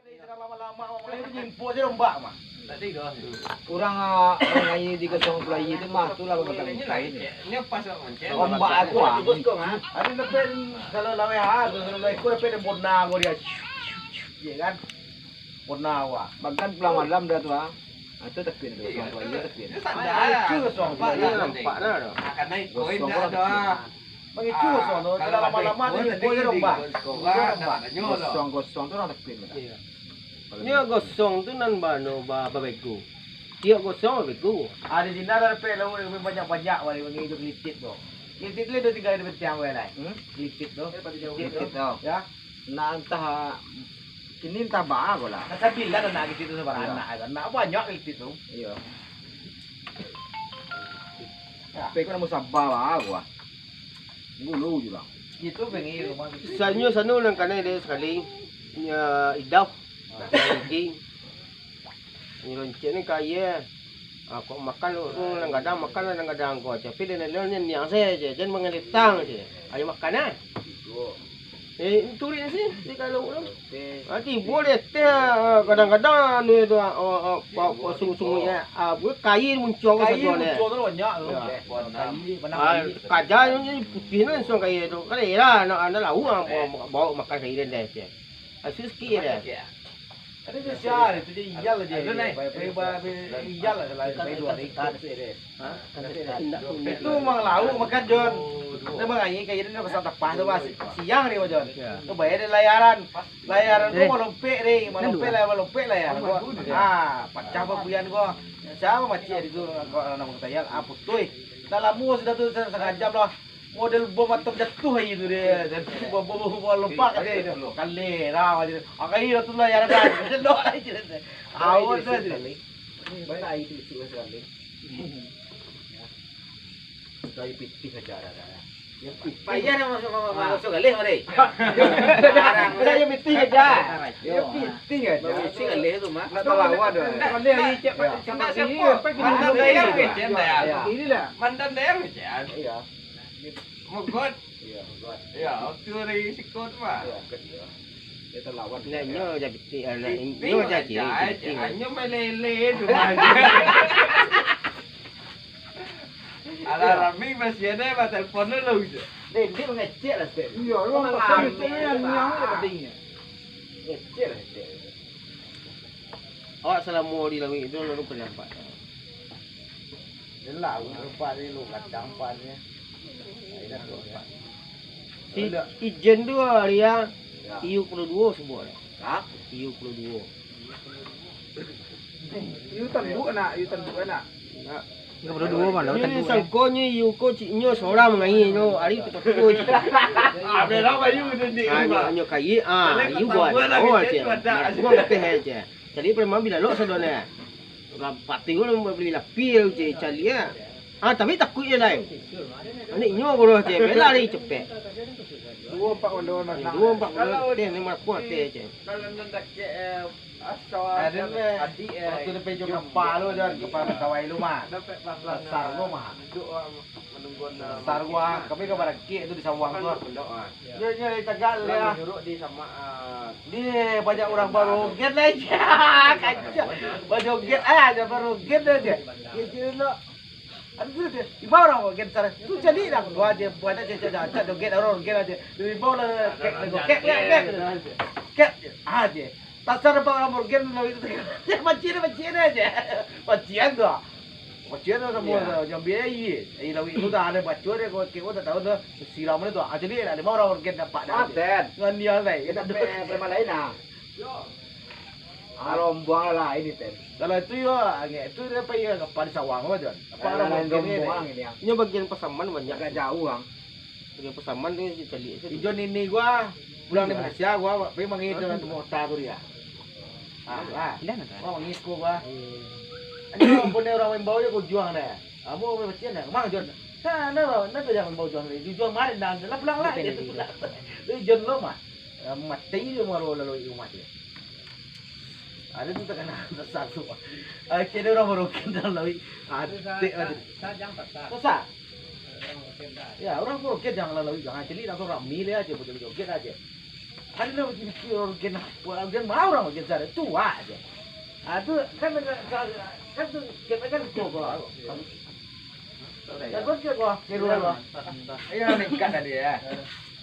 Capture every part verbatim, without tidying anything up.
Lama-lama, awak mulai manyimpuk sajo ombak mah. Urang, ah, urang aia di kosong puluah aia tu mah, tu lah bamakan kain. Ombak aku, ah. Ado dapat, kalau laweh, ah, tu, kalau laweh ko dapat bona ko dia. Iya kan? Bona awak. Makan pulang malam dah tu, ah. Ah, tu tepian tu, kosong puluah aia tepian. Itu sadar. Itu kosong puluah aia nampak dah tu. Kosong ko lah tepian. Mangicu kosong tu, kalau lama-lama tu, imbau je domba. Kosong-kosong tu urang tepian tu. Iya. Nyo gosong tu nan bano ba-, babego. Tiok gosong babego. Ah, di sini ado pek lauk banyak-banyak wali mangicu kelitik tu. Kelitik tu ado tiga di bentiang wali lai. Hmm? Kelitik tu. Kelitik tu. Ya. Nak antah kini antah baa ko lah. Nah, sambilan anak kelitik tu sabarang anak kan. Nak banyak kelitik tu. Iya. Tapi ko nak musabah baa ko ah. Gulu je lah. Itu pengen rumah tu. Sanyo sanu nan kanai dek sakali. Nya idau. Daging. Ni loncek ni kaya. Ah, kok makan lu, lu nan gadang, makan lah nan gadang ko. Tapi dia ni, dia ni niang saja, jan mangaletang saja. Ayo makan ah. Eh, turik sih, di kalau lu. Ah, tibo dia teh, ah, kadang-kadang anu itu, ah, oh, oh, oh, oh, sungu-sungu ya. Ah, buat kain muncul ke satu ni. Kain muncul tu banyak tu. Ya. Kain, benang kain. Kaja ni putih ni langsung kain tu. Kan era anak-anak lauk ah, bawa, bawa makan kain dia. Asus kira. Ada je sial, itu je iyal aja. Iyal lah, selain dua hari. Itu memang lauk makan, Jon. Kita mangaia kayak ini pasang tapah tu, Mas. Siang dia, Jon. Tu bayar dia layaran. Layaran tu malompek dia, malompek lah, malompek layaran. Ah, pacah babulian gua. Siapa macam itu, kau anak tayal, ah, putuih. Dah lama sudah tu, setengah jam lah. Model bom atom jatuh aja tu dia. Bom, bom, bom, bom lompat kat dia tu. Kalera aja. Akai dah tu lah, ya dah. Selok aja. Awal tu aja. Mana air tu isi sekali? Dari pitih aja ada. Ya pitih. Payah nak masuk, masuk, masuk galih mari. Udah ya pitih aja. Ya pitih aja. Isi galih tu mah. Nak tahu awak dah. Galih aja cek. Nak siapa? Mantan dayang kecen dah. Inilah. Mantan dayang kecen. Iya. Mogot. Iya, mogot. Iya, waktu dari sikot mah. Iya, mogot, iya. Dia terlawan. Nah, nyo aja pitik, anak nyo aja kiri, pitik. Nyo main lele tu mah. Alah rami masih ada, bah, telepon dulu gitu. Dek, dia mengecek lah, Stan. Iya, lu pasal itu yang niang dia pentingnya. Ngecek lah, Stan. Awak salamo di lauik tu, lalu pendapat? Jelah, aku nampak ni lu, kadang pan ni. Si Ijen tu hari ah, tigo puluah duo subuah dah. Ha? Tigo puluah duo. Yu tanduk anak, yu tanduk anak. Tigo puluah duo malah. Ini tanduk, eh. Sangkonyo yu ko ciknyo sorang mangainyo, hari tu betul. Abel apa yu tu ni? Ah, nyo, nyo kayi, ah, yu buat. Oh, cek. Buang teh aja. Jadi preman bila lok sadonyo. Urang pati ko urang bali lapih je caliak. Ah, tapi takuik je lai. Anak inyo ko doh je, bela lari cepek. Duo empat kondo, Mas. Duo empat kondo, teh ni marakuah teh je. Kalau nan dakek, eh, asal adik, eh, waktu dia pejo kapal lu, Jon, kapal sawai lu mah. Dasar lu mah. Besar gua, kami ka barangkek tu di Sawang tu. Nyo, nyo dari tagak tu dia. Di banyak urang baroget lah je. Kacau. Bajoget aja, baroget aja. Kecil lo. Aduh, tu dia. Di bawah urang baroget sana. Tu jadi dah. Dua je, buat aja, aja, aja, joget, orang joget aja. Di bawah lah, kek, kek, kek, kek. Kek aja. Tasar dapat urang baroget, lalu itu. Mancing, mancing aja. Mancing tu. Baco dah samo, ya. Jambi ai. Ai lawik tu dah ado baco dia, kau kiro tak tahu dah. Siram dia tu. Ah, jadi nak lima orang urang dapat dah. Ah, Ten. Ngan dia lai. Kita pe-, preman lain ah. Yo. Ah, rombong lah ini, Ten. Kalau itu yo, angek itu dia pai kapal di Sawang apa, Jon? Apa orang lain rombong ini, ah. Nyo bagian Pasaman banyak. Agak jauh, ang. Pasaman tu caliak tu. Ijo nini gua pulang di Malaysia, gua pai mangido dalam kota tu dia. Ah, lah. Gua mangido gua. Anjo ampun deh, urang maimbau je kujuang deh. Amu pai pacian deh. Mang Jon. Nah, nah, nah, tu jangan bau juang deh. Juang kemarin dah, lah pulang lah. Dia tu pulang. Jon lo mah. Mati dia malu lalu rumah dia. Ada tu takana besar tu. Ah, kira orang barogen dalam laut. Atik aja. Susah. Ya, orang barogen jangan lalu, jangan cili, langsung rami dia aja, joget-joget aja. Kan ado bagi-bagi urang gen apo, gen urang gen caro tu aja. Ah, tu kan, kan tu, kan tu, kan tu, kan tu. Iyo, meningkat tadi, yo.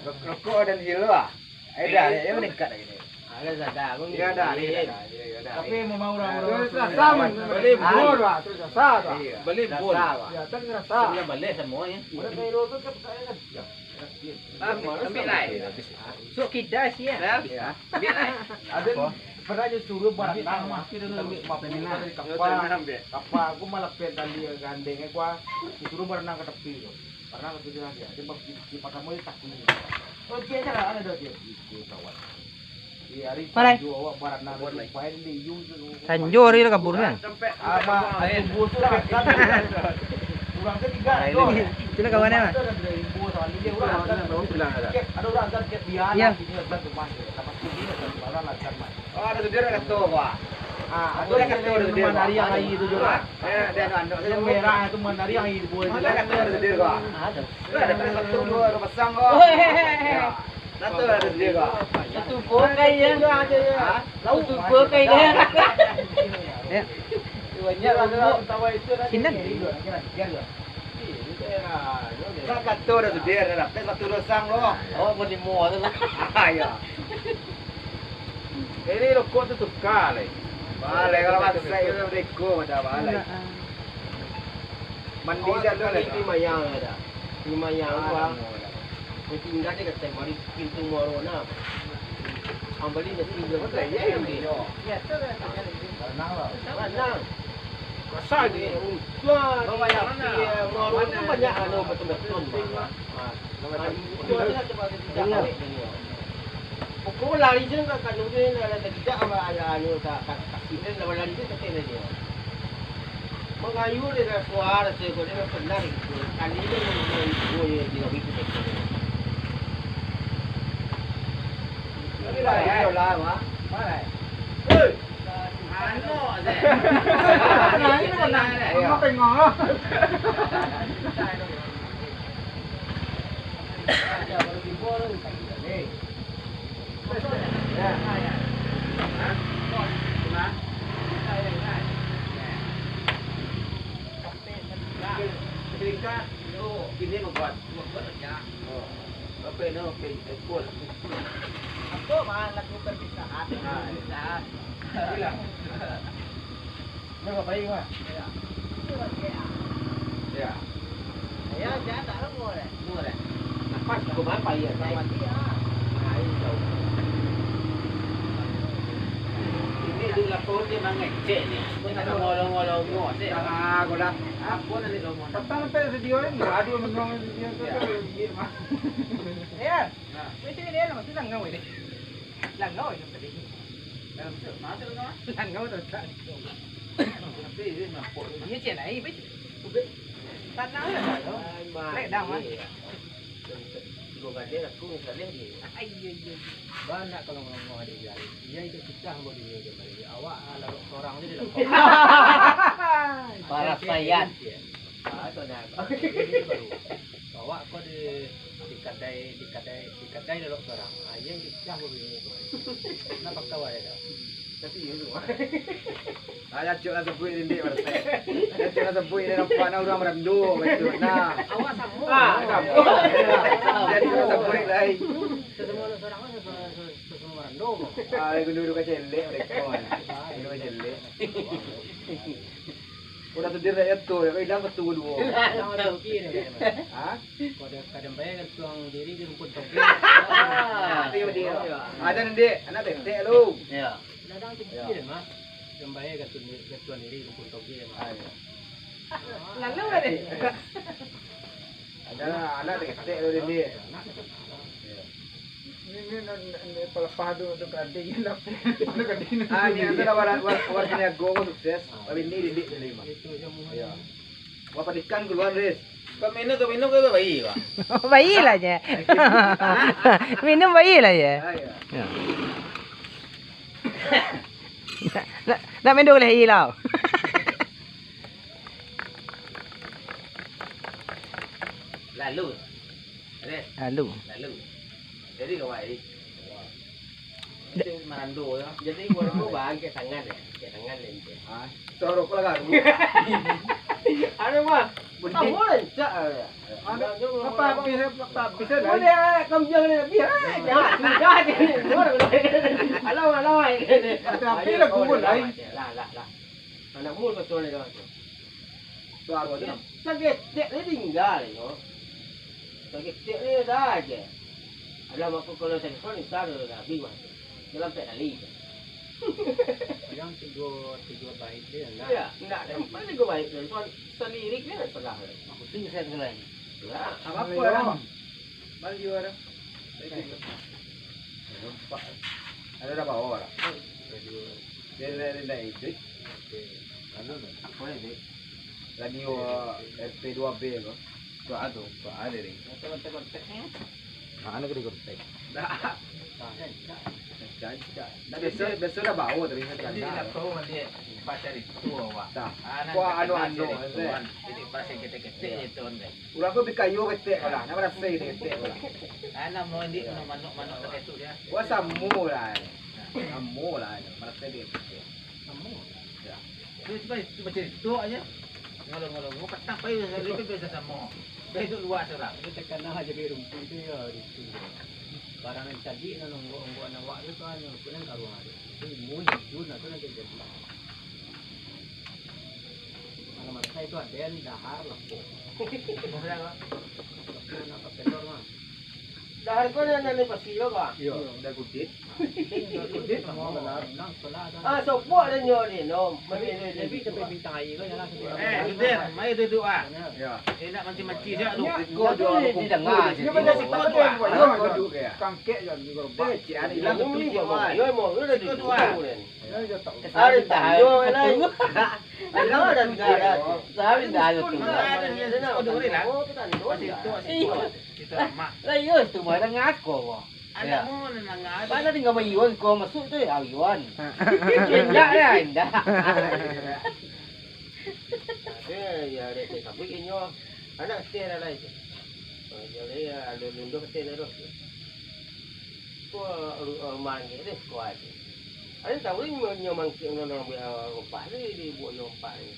Rokok dan hilo, ah. Ayo dah, yo, meningkat lagi ni. Alah, sudah, abang. Iyo dah, iyo dah, iyo dah. Tapi memang urang-urang tu rasa, man. Bali bun. Bali bun. Iyo, kan rasa. Sudah balik semuanya. Udah kayak lo tu, kan, kan. Ah, ambil, ambil lai. Sok kida sia. Ambil lai. Ado pernah nyo suruh baranang, mah. Kito ambil mah, dari kapal. Kapal, aku malah pen tali gandeng, aku, ah. Disuruh baranang ka tapi tu. Baranang ka tapi tu, ado. Ado bak-, di, di patah mau takut. Oh, dia aja lah, ado dia. Itu kawan. Di hari Sanjo awak baranang, ado di ujung tu. Sanjo hari lah kabur kan? Sampai, sampai. Urang tu tigo. Itulah kawan, mah. Ado urang azan tiap dia, sini azan tu, mah. Dapat sini azan, baru azan, mah. Oh, ado sudir kato ko. Ah, ado kato sudir. Manari yang aia tu juo. Eh, dia anu, anu. Yang merah tu manari yang aia tu. Ado kato sudir ko. Ado. Ado kato duo, duo pasang ko. Kato ado sudir ko. Itu bukan yang. Ha? Itu bukan yang. Banyak lah. Sinan. Kato ado sudir, ado. Pas batu dosang lo. Oh, berlimo tu lah. Iyo. Ini rokok tu tuka lai. Balai, kalau masak itu reko macam balai. Mandi awak dah tu lah. Di Mayang dah. Di Mayang, ah, wah. Tinggal je kat mari pintu muaro nah. Ambali nak tinggal. Betul, iyo, iyo. Iyo, tu lah. Ranang. Rasa je. Banyak, banyak anu betul-betul. Pokok lari je ka kanu je, nak, nak tidak apa, ala anu ka, ka, kasih dia, lawan lari je, kata dia. Mangayuh dia dah suara, saya kau dia pernah gitu. Kali ni, dia, dia, dia, dia, dia, dia. Tapi lah, dia lah, Mak. Mana? Hei! Anu aja. Nah, ini mana? Ayo. Apa yang ngomong? Apa ini? Oke, ekor. Apa mah lagu perpisahan? Nah, iya. Perpisahan. Bilang. Dah baik, Mak? Ya. Itu lagi, ya. Ya. Ya, jangan tak lama deh. Lama deh. Napas kau berapa ya, Mak? Mati, ya. Nah, itu. Ini tu lah kau dia mangecek ni. Kau nak ngolong-ngolong ngok, sih. Ah, kau dah. Apa nak ngolong? Petang sampai video ni, aduh, menang video tu, ya. Iya, Mak. Ya. Nah. Macam ni dia lah, masih langau ni. Langau ni tadi. Langau tu, masa langau? Langau tu tak. Tapi dia nampak tu. Dia cek naik, baik. Tanah lah, Mak. Ai, Mak. Lek dah, Mak. Iya. Dua kali aku misalnya dia. Ai, iya, iya. Banyak kalau ngomong ada dia. Dia itu susah buat dia, dia balik. Awak, ah, larut sorang je dia dapat. Parasaian. Ah, tu dah. Awak kau di, di kadai, di kadai, di kadai duduk sorang. Ayah di dah begini tu. Kenapa kau ada dah? Tapi ya tu. Ah, cacok lah sebut ni, Dik, pada saya. Cacok lah sebut ni, nampak nak urang meranduk, macam tu. Nah. Awak sama. Ah, sama. Cacok lah sebut lain. Sesama orang sorang kan, sesama, sesama meranduk. Ah, gundul-gundul kacau elek mereka. Gundul kacau elek. Udah tu dia rakyat tu, dia hilang ketua dua. Hilang rezeki dia. Ha? Kau ada kadang bayar kan tuang diri di rumput toge. Ah, itu dia. Ada nanti, anak tetek lu. Ya. Kadang tu pikir, Mak. Kadang bayar kan tuang diri, kan tuang diri rumput toge, Mak. Ah, iya. Lalu ada. Ada anak tetek lu, dia. Ini, ini, ini, ini pelepah tu, tu gading, tu gading. Ah, ni adalah warga, warga, warga Niago, sukses. Tapi ini didik dari mana? Iya. Wah, padikan keluar, Riz. Kau minum, kau minum, kau bayi, Pak. Bayi lah je. Minum bayi lah je. Ah, iya. Ya. Nak, nak, nak minum boleh hilau. Lalu. Riz. Lalu. Lalu. Jadi, kau bayi. Ando yo. Jadi buat aku bang, kayak tangan ya. Kayak tangan ni. Ah, suara aku lah garu. Ada mah. Betul. Tahu lah, cak. Ada. Apa bisa, apa bisa, boleh, kamu jangan lebih. Ya, sudah je. Alah, alah. Tapi lah, lah, lah. Anak mul kau tuan dia tu. Baru aja. Saketek ni tinggal, yo. Saketek ni dah aja. Alah, mako kalau telepon, ntar dah habis mah. Dalam pek tali. Yang tiga, tiga baik dia, nah. Ya, ndak ada empat tiga baik dia. Soal salirik dia ndak salah. Aku tu saya sekali. Ya. Apa-apa lah. Bang juara. Ada dah bawa lah. Dia dah, dah, dah edit. Apa ya, Dek? Radio R P dua B tu. Tu ada, tu ada, Dek. Kontak-kontak ni. Mana kena kontak? Dah. Dah biasa, biasa dah bawa tadi. Jadi dah tahu dia. Pas cari tu awak. Dah. Wah, anu-anu. Jadi pas yang ketek-ketek je tu kan. Urang ko bi kayo ketek ko lah, nak marasai ketek ko lah. Anak mau indik, manuk-manuk ketek tu dia. Wah, samo lah. Samo lah, marasai ketek. Samo. Ya. Tu cuba, cuba cerita aja. Ngolong-ngolong, ngolong patah pai, lebih biasa samo. Pai duduk luar surang. Itu takana aja di rumpun tu ya, di situ. Barang nan cadiak nan onggok-onggok nan awak tu kan, pulang ka ruang tu. Itu mun jujur nak tu nanti jadi. Malam-malam itu ada yang dahar lapok. Lapok nak pakai telur mah. Dahar ko nan, nan pasti lo, Pak? Iyo, dah kutit. Kutit lah, mau benar. Ah, sopok dah nyo ni, no. Tapi, tapi sampai bintang air ko jalan. Eh, Sudir, mari duduk ah. Ya. Eh, nak manci-manci je tu. Ko dua didanga je. Dia banyak sikit tu ah. Kangkek je di korban. Eh, cik, ada hilang tu, cik, Wan. Yo, mau, yo dah duduk. Ari tayo lai. Ari tayo tu. Ari tayo tu. Masih tu, masih tu. Itu lama. Lah iyo, itu mah dah ngako ko. Anak mu nangah. Pada tinggal bayuan ko masuk tu ya, bayuan. Indak ya, indak. Ada ya, ada teh sapi inyo. Anak teh lah lai tu. Jadi ya, ada lunduk teh lah tu. Ko, eh, mangge deh, ko aje. Ado tahu ni nyo mangkik nyo, nyo, eh, opak ni, di buah nyo opak ni.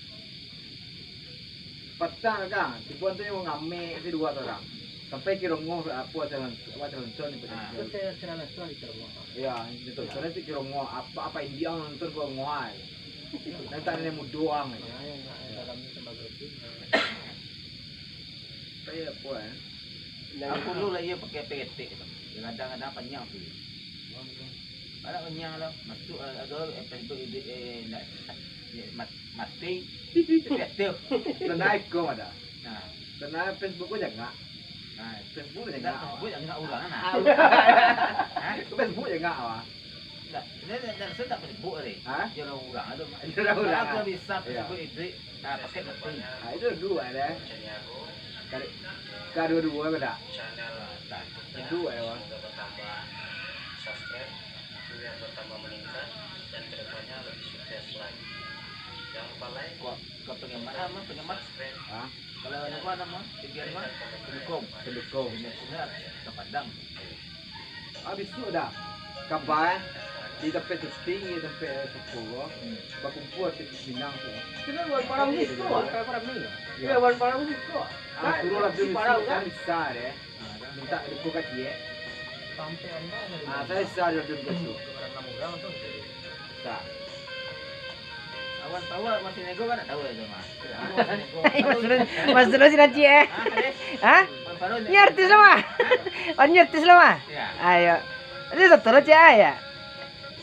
Patang kan, tipuan tu nyo ngamek si dua tu orang. Sampai kiro ngoh, apo, calon, apo, calon, calon ni. Ah. Terus saya, saya langsung di kiro ngoh. Ya, itu, terus si kiro ngoh, apa, apa India nonton kiro ngoh ai. Nanti ada yang muduang ai. Ah, yang, yang dalam ni sama gerobok. Kayak apa, eh? Aku dulu lah iyo pakai peretek tu. Kadang-kadang panjang tu. Anak panjang lah. Masuk, eh, ada, eh, Facebook, eh, eh, nak, eh, mat-, mati. Tapi aktif. Kena ikut ada. Nah. Kena Facebook ko jangak. Nah. Facebook jangak. Facebook jangak urang, nah. Ah, urang. Hah? Facebook jangak, wah. Ndak, ini, ini, ini, saya tak Facebook tadi. Hah? Dia orang urang tu. Dia orang urang. Kalau bisa Facebook itu, ah, pakai betul. Ah, itu dua ada. Ka-, kadua-dua ko dak? Dua ada, wah. Semoga bertambah subscribe, biar bertambah meningkat, dan kedepannya lebih sukses lagi. Jangan lupa like, kok, kok pengemat, ah, pengemat. Subscribe. Hah? Kalau nama, nama, tinggi nama? Pendukung. Pendukung. Pendukungnya ke Padang. Habis tu dah. Kabar di tampek syuting, di tampek syuting ko. Hmm. Bakumpul di Minang tu. Kena wan parang di situ, ah. Parang ni. Ya, wan parang di situ. Ah, suruh lah di parang kan bisa deh. Minta dukungan ciek. Sampai anda ada. Ah, saya bisa ada dukungan tu. Orang orang tu. Sa. Awan tahu Mas Nego kan, tak tahu itu mah. Mas Nego. Mas Nego, Mas Nego si Najib, eh? Hah? Hah? Mas Farul. Nyo artis lah mah. Oh, nyo artis lah mah. Ya. Ayo. Ini satu lo cek ya.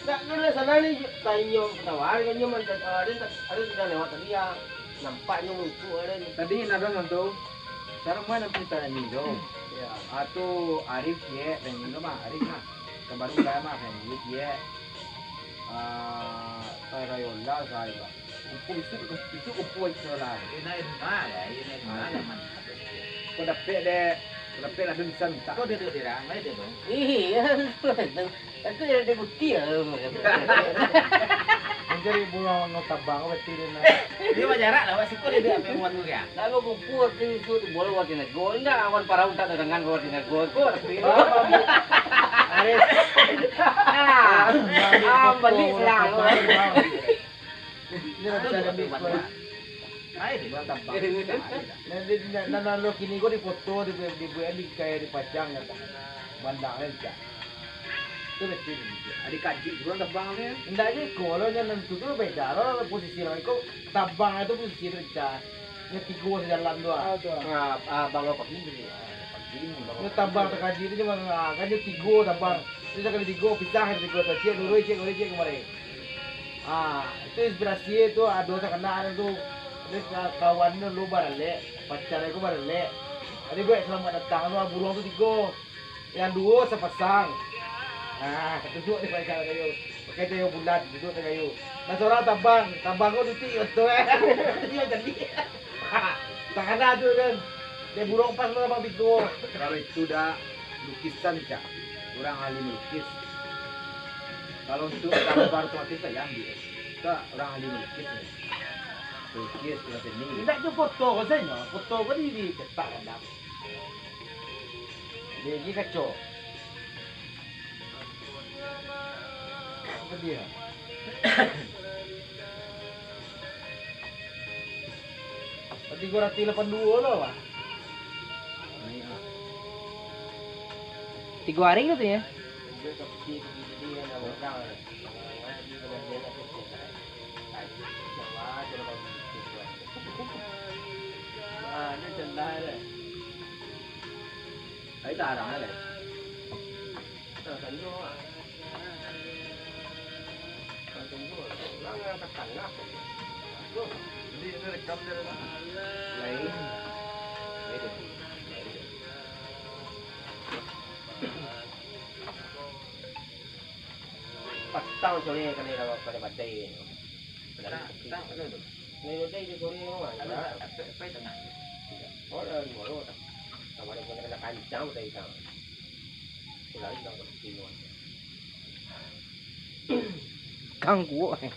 Tak, dulu sana ni tanyo pertama hari kan nyo ada, ada sudah lewat tadi ya. Nampak nyo muncul ada ni. Tadi nak bilang tu. Sekarang mana kita ni tu? Ya. Ah, tu Arif ye, dan ni mah Arif mah. Kan baru lah mah kan Arif ye. Ah, Rayola sahari, Pak. Kumpul itu, itu kumpul itu lah. Ini naik rumah lah, ini naik rumah lah, mantap. Kau dapet dek, kau dapet lah, dia bisa minta. Kau duduk di ramai dia tu. Iya, aku jadi bukti ya. Menjadi bunga ngau tabang, berarti dia nak. Dia bajarak lah, Pak, siku dia dek apa yang buat tu ya. Lalu kumpul tu, itu tu, bola buat ini. Gol enggak, awan parau tak ada dengan gol ini. Gol, gol. Aris. Ah. Balik lah. Ini lah bisa ada duit. Nah, di, nah, nah, nah, lo kini ko di foto, di, di, di, di kayak dipajang, kan. Bandang aja. Itu lah sini. Ada kaji juga tabang ni. Ndak je, kalau yang nentu tu beda lo posisi orang ko, tabang itu posisi itu, Cak. Yang tigo sejalan tu, ah. Ah, tu, ah. Ah, ah, bangun pagi tu. Pagi ni, bangun pagi. Tabang takaji tu cuma, ah, kan dia tigo tabang. Dia sakali tigo, pisah, tigo tu, ciek, lurus, ciek, lurus, ciek, kemari. Ah, itu inspirasi tu, ado sakana tu. Dia ka-, kawan tu lu baralek, pacar aku baralek. Jadi, buek selamat datang tu, ah, buruang tu tigo. Yang duo sapasang. Nah, duduak di pakai kayu. Pakai kayu bulan, duduak di kayu. Nah, seorang tabang, tabang ko duduak iyo tu, eh. Iyo jadi. Takana tu kan. Dia burung pas tu tabang tigo. Kalau itu dah lukisan, Cak. Urang ahli melukis. Kalau untuk gambar otomatis tak diambil. Itu urang ahli melukis ni. Lukis, urang seni. Indak jo foto ko sajo. Foto ko di, dicetak kadang. Dia ni kaco. Apa dia? Tigo ratus lapan duo lo, Pak. Tigo hari gitu ya? Ai, tarang lah. Nah, tengok lah. Nah, tengok lah. Urang yang ka tangah. Tuh. Jadi, ini rekam dia lah. Lain. Lain. Patang sore kena dapat pada badai. Patang, patang, patang tu. Ni badai di Korea mah. Ada, ada, ada, ada. Oh, dah dua lo dah. Sama ada pun kena kancang badai tang. Pulang dah ke sini. Kang kuok, eh.